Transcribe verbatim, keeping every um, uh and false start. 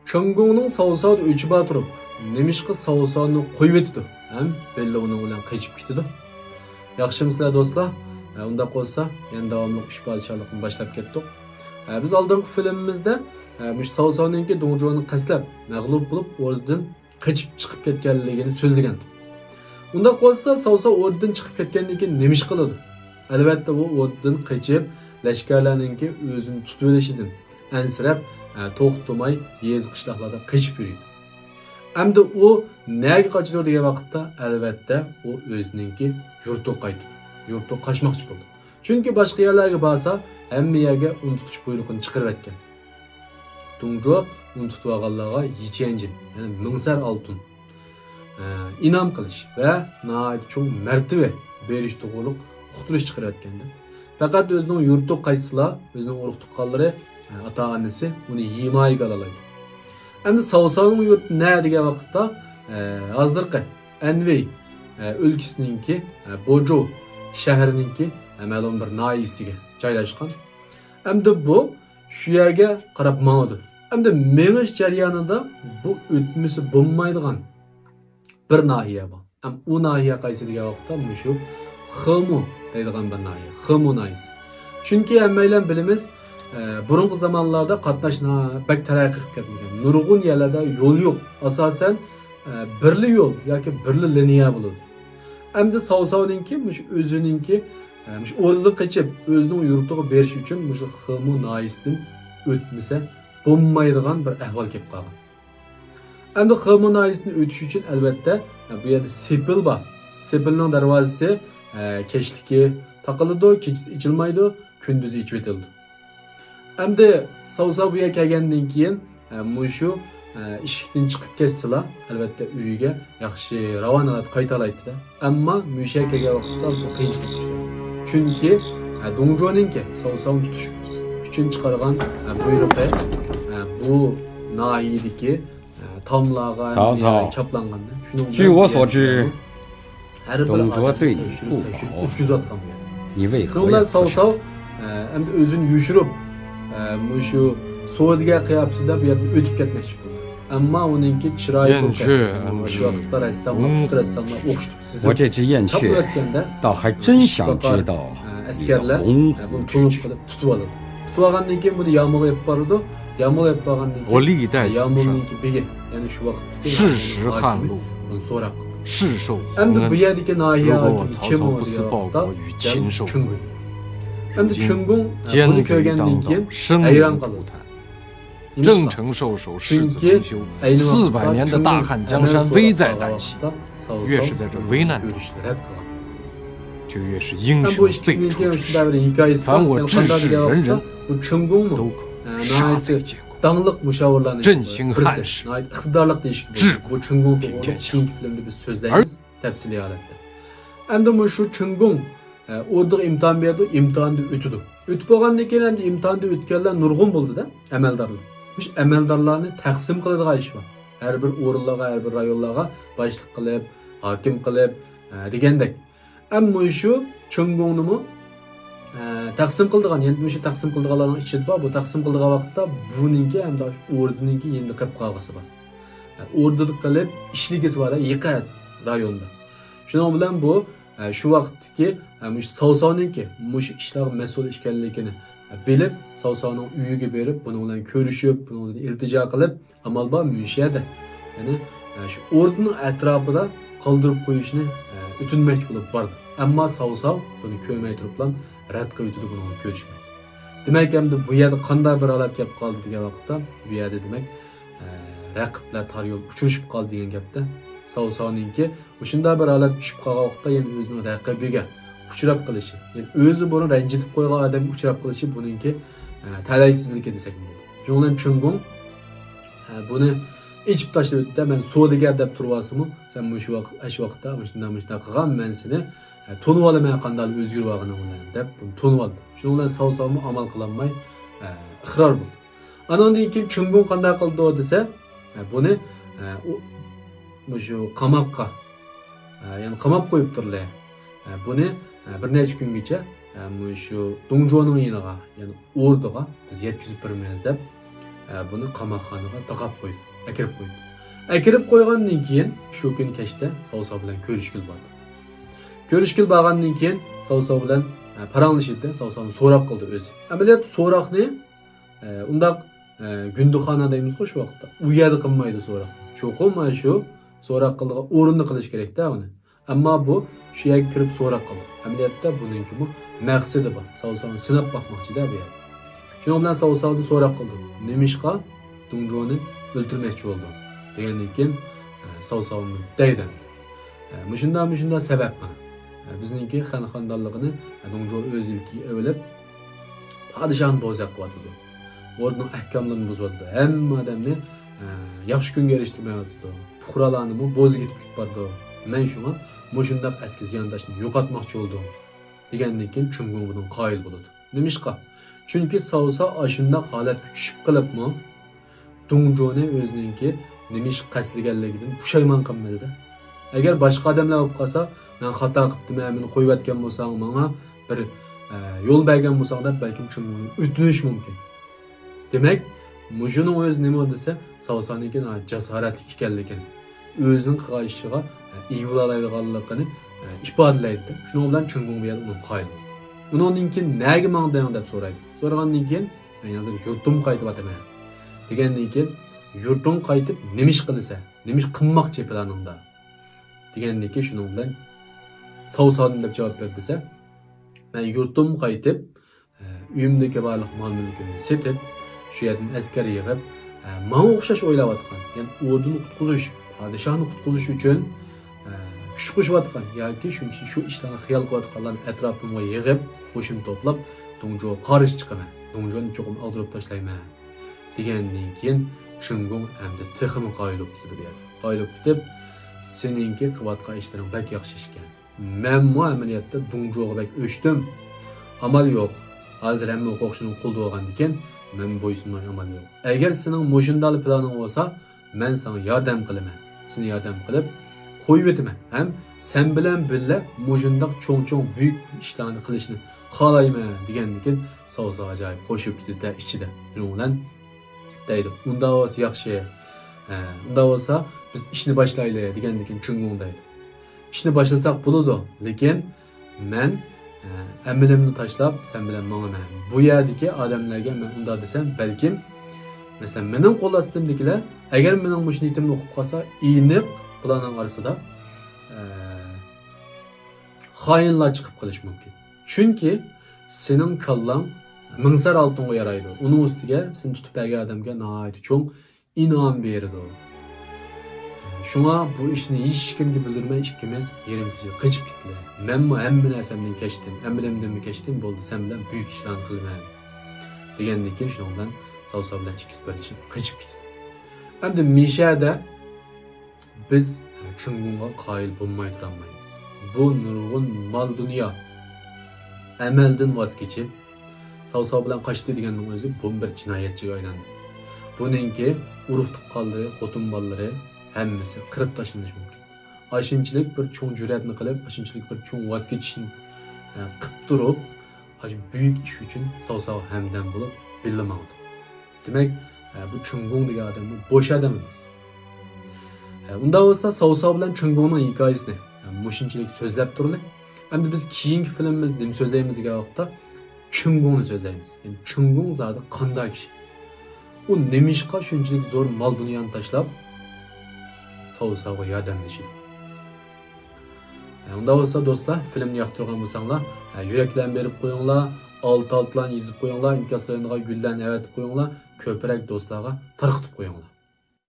چېڭگۇڭنىڭ ساۋساۋدا ئۆچى بار تۇرۇپ، نېمىشقا ساۋساۋنى قويۇۋېتىدۇ ھەم بىللە ئۇنىڭ بىلەن قېچىپ كېتىدۇ؟ ياخشىمۇسىلەر دوستلار؟ ھە، ئۇنداق بولسا يەنە داۋاملىق ئۈچ پادىشاھلىقنى باشلاپ كەتتۇق. ھە، بىز ئالدىنقى فىلىمىمىزدە، ھە، مۇشۇ ساۋساۋنىڭكى دۇڭجۇنى قەستلەپ مەغلۇپ بولۇپ ئوردىدىن قېچىپ چىقىپ كەتكەنلىكىنى سۆزلىگەنتۇق. ئۇنداق بولسا ساۋساۋ ئوردىدىن چىقىپ كەتكەندىن كېيىن نېمە ئىش قىلىدۇ؟ ئەلۋەتتە ئۇ ئوردىدىن قېچىپ لەشكەرلەرنىڭكى ئۆزىنى تۇتۇۋېلىشىدىن ئەنسىرەپ، ھە، توختىماي يېزا قىشلاقلاردا قېچىپ يۈرىدۇ. ئەمدى ئۇ نەگە قاچىدۇ دېگەن ۋاقىتتا، ئەلۋەتتە ئۇ ئۆزىنىڭكى يۇرتىغا قايتىدۇ. يۇرتىغا قاچماقچى بولىدۇ. چۈنكى باشقا يەرلەرگە بارسا ھەممە يەرگە ئۇنى تۇتۇش بۇيرۇقىنى چىقىرىۋەتكەن. دۇڭجۇ ئۇنى تۇتۇۋالغانلارغا يىچيەنجىن، يەنى مىڭ سەر ئالتۇن، ئە، ئىنئام قىلىش ۋە ناھايىتى چوڭ مەرتىۋە بېرىش توغرۇلۇق ئۇقتۇرۇش چىقىرىۋەتكەندە، پەقەت ئۆزىنىڭ يۇرتىغا قايتسىلا، ئۆزىنىڭ ئۇرۇق-تۇغقانلىرى، ئە، ئاتا-ئانىسى ئۇنى ھىمايىگە ئالالايدۇ. ئەمدى ساۋساۋنىڭ يۇرتى نە دېگەن ۋاقىتتا، ئە، ھازىرقى ئەنۋەي، ئە، ئۆلكىسىنىڭكى، ئە، بوجۇ شەھىرىنىڭكى، ئە، مەلۇم بىر ناھىيەسىگە جايلاشقان. ئەمدى بۇ شۇ يەرگە قاراپ ماڭىدۇ. ئەمدى مېڭىش جەريانىدا بۇ ئۆتمىسە بولمايدىغان بىر ناھىيە بار. ھەم ئۇ ناھىيە قايسى دېگەن ۋاقىتتا مۇشۇ خېمۇ دەيدىغان بىر ناھىيە. خېمۇ ناھىيەسى. چۈنكى ھەممەيلەن بىلىمىز، ئە، بۇرۇنقى زامانلاردا قاتناش نا-، بەك تەرەققىي قىلىپ كەتمىگەن. نۇرغۇن يەرلەردە يول يوق. ئاساسەن، ئە، بىرلا يول ياكى بىرلا لىنىيە بولىدۇ. ئەمدى ساۋساۋنىڭكى مۇشۇ ئۆزىنىڭكى، ئە، مۇشۇ ئوردىدىن قېچىپ ئۆزىنىڭ يۇرتىغا بېرىش ئۈچۈن مۇشۇ خېمۇ ناھىيەسىدىن ئۆتمىسە بولمايدىغان بىر ئەھۋال كېلىپ قالغان. ئەمدى خېمۇ ناھىيەسىدىن ئۆتۈش ئۈچۈن، ئەلۋەتتە، بۇ يەردە سېپىل بار. سېپىلنىڭ دەرۋازىسى، ئە، كەچلىكى تاقىلىدۇ، كېچىسى ئېچىلمايدۇ، كۈندۈزى ئېچىۋېتىلىدۇ. ئەمدى ساۋساۋ بۇ يەرگە كەلگەندىن كېيىن، ئە، مۇشۇ، ئە، ئىشىكتىن چىقىپ كەتسىلا، ئەلۋەتتە، ئۆيىگە ياخشى راۋان ھالەتتە قايتالايتتى-دە. ئەمما مۇشۇ يەرگە كەلگەن ۋاقىتتا بۇ قىيىنچىلىق ئۇچرايدۇ. چۈنكى، ئە، دۇڭجۇنىڭكى ساۋساۋنى تۇتۇش ئۈچۈن چىقارغان، ئە، بۇيرۇقى، ئە، بۇ ناھىيەدىكى، ئە، تاملارغا، 曹操 چاپلانغان. شۇنىڭ 据我所知 ھەر بىر 董卓对你不薄 ئۆتكۈزۈۋاتقان بۇ يەردە. 你为何要刺杀 شۇنىڭ بىلەن ساۋساۋ، ئە، ئەمدى ئۆزىنى يوشۇرۇپ، ئە، مۇشۇ سودىگەر قىياپىتىدە بۇ يەردىن ئۆتۈپ كەتمەكچى بولدى. ئەمما ئۇنىڭكى چىرايى 燕雀 شۇ ۋاقىتتا رەسساملار، ئۇستا رەسساملار ئوخشىتىپ سىزىپ 我这只燕雀 چاپلىۋەتكەندە، 倒还真想知道 ئەسكەرلەر، ئە، بۇنى تونۇپ قېلىپ تۇتۇۋالىدۇ. تۇتۇۋالغاندىن كېيىن بۇنى يامۇلغا ئېلىپ بارىدۇ. يامۇلغا ئېلىپ بارغاندىن كېيىن يامۇلنىڭكى بېگى، يەنى شۇ ۋاقىتتىكى يامۇلنىڭ ھاكىمى بۇنى سوراپ قالىدۇ. ئەمدى بۇ يەردىكى ناھىيە ھاكىمى كىم ئۇ دېگەن ۋاقىتتا، چېڭگۇڭ. ئەمدى چېڭگۇڭ، ئە، بۇنى كۆرگەندىن كېيىن ھەيران قالىدۇ. نېمىشقا؟ چۈنكى ئەينى ۋاقىتتا چېڭگۇڭ ئەمەل سوراپ قالغان ۋاقىتتا ساۋساۋ بۇنى كۆرۈشنى رەت قىلغان. ھەم بۇ ئىككىسىنىڭكى شۇنداق بىر ھېكايىسى بار. يەنى قانداق دېگەن ۋاقىتتا بۇ چېڭگۇڭمۇ، ئە، ناھايىتى داڭلىق مۇشاۋىرلارنىڭ بىرسى، ناھايىتى ئىقتىدارلىق دېيىشكە بولىدۇ. بۇ چېڭگۇڭ توغرۇلۇق كېيىنكى فىلىمدا بىز سۆزلەيمىز تەپسىلىي ھالەتتە. ئەمدى مۇشۇ چېڭگۇڭ، ئە، ئوردىغا ئىمتىھان بېرىدۇ، ئىمتىھاندىن ئۆتىدۇ. ئۆتۈپ بولغاندىن كېيىن ئەمدى ئىمتىھاندىن ئۆتكەنلەر نۇرغۇن بولدى-دە، ئەمەلدارلار. مۇشۇ ئەمەلدارلارنى تەقسىم قىلىدىغان ئىش بار. ھەر بىر ئورۇنلارغا، ھەر بىر رايونلارغا باشلىق قىلىپ، ھاكىم قىلىپ، ئە، دېگەندەك. ئەمما مۇشۇ چېڭگۇڭنىمۇ، ئە، تەقسىم قىلىدىغان، يەنى مۇشۇ تەقسىم قىلىدىغانلارنىڭ ئىچىدە بار. بۇ تەقسىم قىلىدىغان ۋاقىتتا بۇنىڭكى ھەمدە ئوردىنىڭكى يېنىدا قېلىپ قالغۇسى بار. ئە، ئوردىدا قېلىپ ئىشلىگۈسى بار، يېقىن رايوندا. شۇنىڭ بىلەن بۇ، ئە، شۇ ۋاقىتتىكى، ئە، مۇشۇ ساۋساۋنىڭكى مۇشۇ ئىشلارغا مەسئۇل ئىكەنلىكىنى، ئە، بىلىپ، ساۋساۋنىڭ ئۆيىگە بېرىپ، بۇنىڭ بىلەن كۆرۈشۈپ، بۇنىڭدىن ئىلتىجا قىلىپ، ئامال بار مۇشۇ يەردە، يەنى، ئە، شۇ ئوردىنىڭ ئەتراپىدا قالدۇرۇپ قويۇشنى، ئە، ئۆتۈنمەكچى بولۇپ باردى. ئەمما ساۋساۋ بۇنى كۆرمەي تۇرۇپلا رەت قىلىۋېتىدۇ، بۇنىڭغا كۆرۈشمەيدۇ. دېمەك، ئەمدى بۇ يەردە قانداق بىر ھالەت كەپ قالدى دېگەن ۋاقىتتا، بۇ يەردە، دېمەك، ئە، رەقىبلەر تار يولدا ئۇچرىشىپ قالدى دېگەن گەپتە. ساۋساۋنىڭكى مۇشۇنداق بىر ھالەتكە چۈشۈپ قالغان ۋاقىتتا يەنە ئۆزىنىڭ رەقىبىگە ئۇچراپ قېلىشى، يەنى ئۆزى بۇرۇن رەنجىتىپ قويغان ئادەمگە ئۇچراپ قېلىشى بۇنىڭكى، ئە، تەلەيسىزلىكى دېسەكمۇ بولىدۇ. شۇنىڭ بىلەن چېڭگۇڭ، ئە، بۇنى ئېچىپ تاشلىۋېتىپتۇ. مەن سودىگەر دەپ تۇرۇۋالسىمۇ، سەن مۇشۇ ۋاقىت، ئاشۇ ۋاقىتتا مۇشۇنداق، مۇشۇنداق قىلغان، مەن سېنى، ئە، تونۇۋالىمەن، قانداق ئۆزگىرىۋالغىنىڭ بىلەن دەپ بۇنى تونۇۋالدى. شۇنىڭ بىلەن ساۋساۋمۇ ئامال قىلالماي، ئە، ئىقرار بولدى. ئانىڭدىن كېيىن چېڭگۇڭ قانداق قىلىدۇ دېسە، ئە، بۇنى، ئە، ئۇ، مۇشۇ قاماققا، ئە، يەنى قاماپ قويۇپتۇرلى. ئە، بۇنى، ئە، بىر نەچچە كۈنگىچە، ئە، مۇشۇ دۇڭجۇنىڭ يېنىغا، يەنى ئوردىغا بىز يەتكۈزۈپ بېرىمىز دەپ، ئە، بۇنى قاماقخانىغا تاقاپ قويدى، ئەكىرىپ قويدى. ئەكىرىپ قويغاندىن كېيىن شۇ كۈنى كەچتە ساۋساۋ بىلەن كۆرۈشكىلى باردى. كۆرۈشكىلى بارغاندىن كېيىن ساۋساۋ بىلەن، ئە، پاراڭلىشىدۇ، ساۋساۋنى سوراق قىلدى ئۆزى. ئەمەلىيەتتە سوراقنى، ئە، ئۇنداق، ئە، گۇندىخانا دەيمىزغۇ شۇ ۋاقىتتا، ئۇ يەردە قىلمايدۇ سوراقنى. چوقۇم مانا شۇ سوراق قىلىدىغان ئورۇندا قىلىش كېرەكتە ئۇنى. ئەمما بۇ شۇ يەرگە كىرىپ سوراق قىلدى. ئەمەلىيەتتە بۇنىڭكىمۇ مەقسىتى بار. ساۋساۋنى سىناپ باقماقچىدە بۇ يەردە. شۇنىڭ بىلەن ساۋساۋدىن سوراق قىلدى. نېمىشقا دۇڭجۇنى ئۆلتۈرمەكچى بولدۇڭ؟ دېگەندىن كېيىن، ئە، ساۋساۋمۇ دەيدۇ. ئە، مۇشۇنداق، مۇشۇنداق سەۋەب مانا. ئە، بىزنىڭكى خەن خاندانلىقىنى، ئە، دۇڭجۇ ئۆز ئىلكىگە ئېلىپ، پادىشاھنى بوزەك قىلىۋاتىدۇ. ئوردىنىڭ ئەھكاملىرىنى بۇزۇۋاتىدۇ. ھەممە ئادەمنى، ئە، ياخشى كۈنگە ئېرىشتۈرمەيۋاتىدۇ. پۇقرالارنىمۇ بوزىگە ئېتىپ كېتىپ بارىدۇ. مەن شۇڭا مۇشۇنداق ئەسكى زىيانداشنى يوقاتماقچى بولدۇم. دېگەندىن كېيىن چېڭگوڭ بۇنىڭغا قايىل بولىدۇ. نېمىشقا؟ چۈنكى ساۋسا ئاشۇنداق ھالەتكە چۈشۈپ قېلىپمۇ، دۇڭجۇنى ئۆزىنىڭكى نېمە ئىشقا قەستلىگەنلىكىدىن پۇشايمان قىلمىدى-دە. ئەگەر باشقا ئادەملەر بولۇپ قالسا، مەن خاتا قىپتىمەن، مېنى قويۇۋەتكەن بولساڭ، ماڭا بىر، ئە، يول بەرگەن بولساڭ دەپ بەلكىم چېڭگوڭدىن ئۆتۈنۈشى مۇمكىن. دېمەك، مۇشۇنىڭ ئۆزى نېمە دېسە، ساۋسانىڭكى ناھايىتى جاسارەتلىك ئىكەنلىكىنى، ئۆزىنىڭ قىلغان ئىشىغا، ئە، ئىگە بولالايدىغانلىقىنى، ئە، ئىپادىلەيدۇ. شۇنىڭ بىلەن چېڭگوڭ بۇ يەردە ئۇنىڭغا قايىل. ئۇنىڭدىن كېيىن نەگە ماڭدىڭ دەپ سورايدۇ. سورىغاندىن كېيىن، مەن ھازىر يۇرتۇمغا قايتىۋاتىمەن. دېگەندىن كېيىن، يۇرتۇڭغا قايتىپ نېمە ئىش قىلىسەن؟ نېمە ئىش قىلماقچى پىلانىڭدا؟ دېگەندىن كېيىن شۇنىڭ بىلەن ساۋساۋدىن دەپ جاۋاب بەر دېسە، مەن يۇرتۇمغا قايتىپ، ئە، ئۆيۈمدىكى بارلىق مال-مۈلكۈمنى سېتىپ، شۇ يەردىن ئەسكەر يىغىپ، ئە، ماڭا ئوخشاش ئويلاۋاتقان، يەنى ئوردىنى قۇتقۇزۇش، پادىشاھنى قۇتقۇزۇش ئۈچۈن، ئە، كۈچ قوشۇۋاتقان ياكى شۇنچە شۇ ئىشلارنى خىيال قىلىۋاتقانلارنى ئەتراپىمغا يىغىپ، قوشۇن توپلاپ، دۇڭجۇغا قارشى چىقىمەن. دۇڭجۇنى چوقۇم ئاغدۇرۇپ تاشلايمەن. دېگەندىن كېيىن، چېڭگوڭ ئەمدى تېخىمۇ قايىل بولۇپ كېتىدۇ بۇ يەردە. قايىل بولۇپ كېتىپ، سېنىڭكى قىلىۋاتقان ئىشلىرىڭ بەك ياخشى ئىشكەن. مەنمۇ ئەمەلىيەتتە دۇڭجۇغا بەك ئۆچتۈم. ئامال يوق. ھازىر ھەممە ھوقۇقچىنىڭ قولىدا بولغاندىكىن، مەن بويسۇنماي ئامال يوق. ئەگەر سېنىڭ مۇشۇنداقلا پىلانىڭ بولسا، مەن ساڭا ياردەم قىلىمەن. سېنى ياردەم قىلىپ، قويۇۋېتىمەن. ھەم سەن بىلەن بىللە مۇشۇنداق چوڭ-چوڭ بۈيۈك ئىشلارنى قىلىشنى خالايمەن، دېگەندىكىن، ساۋسا ئاجايىپ خوش بولۇپ كېتىدۇ ئىچىدە. شۇنىڭ بىلەن دەيدۇ، ئۇنداق بولسا ياخشى. ھە، ئۇنداق بولسا بىز ئىشنى باشلايلى، دېگەندىكىن چېڭگوڭ دەيدۇ، ئىشنى باشلىساق بولىدۇ، لېكىن مەن، ئە، ئەمىلىمنى تاشلاپ سەن بىلەن ماڭىمەن. بۇ يەردىكى ئادەملەرگە مەن ئۇنداق دېسەم، بەلكىم، مەسىلەن، مېنىڭ قول ئاستىمدىكىلەر ئەگەر مېنىڭ مۇشۇ نىيىتىمنى ئۇقۇپ قالسا، ئېنىق بۇلارنىڭ ئارىسىدا، ئە، خائىنلار چىقىپ قېلىشى مۇمكىن. چۈنكى سېنىڭ كاللاڭ مىڭ سەر ئالتۇنغا يارايدۇ. ئۇنىڭ ئۈستىگە سېنى تۇتۇپ بەرگەن ئادەمگە ناھايىتى چوڭ ئىنئام بېرىدۇ. شۇڭا بۇ ئىشنى ھېچكىمگە بىلدۈرمەي ئىككىمىز يېرىم كېچىدە قېچىپ كېتىلى. مەنمۇ ھەممە نەرسەمدىن كەچتىم، ئەمىلىمدىنمۇ كەچتىم، بولدى، سەن بىلەن بۈيۈك ئىشلارنى قىلىمەن، دېگەندىن كېيىن شۇنىڭ بىلەن ساۋسا بىلەن ئىككىسى بىرلىشىپ قېچىپ كېتىدۇ. ئەمدى مىشەدە بىز چېڭگوڭغا قايىل بولماي تۇرالمايمىز. بۇ نۇرغۇن مال-دۇنيا، ئەمەلدىن ۋاز كېچىپ، ساۋساۋ بىلەن قاچتى دېگەننىڭ ئۆزى بۇ بىر جىنايەتچىگە ئايلاندى. بۇنىڭكى ئۇرۇق-تۇغقانلىرى، خوتۇن-بالىلىرى ھەممىسى قىرىپ تاشلىنىشى مۇمكىن. ئاشۇنچىلىك بىر چوڭ جۈرئەتنى قىلىپ، ئاشۇنچىلىك بىر چوڭ ۋاز كېچىشنى، ئە، قىپ تۇرۇپ، ئاشۇ بۈيۈك ئىش ئۈچۈن ساۋساۋ ھەمدەم بولۇپ بىللە ماڭىدۇ. دېمەك، ئە، بۇ چېڭگوڭ دېگەن ئادەممۇ بوش ئادەم ئەمەس. ئە، ئۇنداق بولسا ساۋساۋ بىلەن چېڭگوڭنىڭ ھېكايىسىنى، ئە، مۇشۇنچىلىك سۆزلەپ تۇرلى. ئەمدى بىز كېيىنكى فىلىمىمىزدا نېمە سۆزلەيمىز دېگەن ۋاقىتتا چېڭگوڭنى سۆزلەيمىز. يەنى چېڭگوڭ زادى قانداق كىشى؟ ئۇ نېمىشقا شۇنچىلىك زور مال-دۇنيانى تاشلاپ ساۋساۋغا ياردەملىشىدۇ؟ ئۇنداق بولسا دوستلار، فىلىمنى ياقتۇرغان بولساڭلار، يۈرەك بىلەن بېرىپ قويۇڭلار، ئالتە-ئالتىلارنى يېزىپ قويۇڭلار، ئىنكاسلىرىڭلارغا گۈللەرنى ئەۋەتىپ قويۇڭلار، كۆپرەك دوستلارغا تارقىتىپ قويۇڭلار.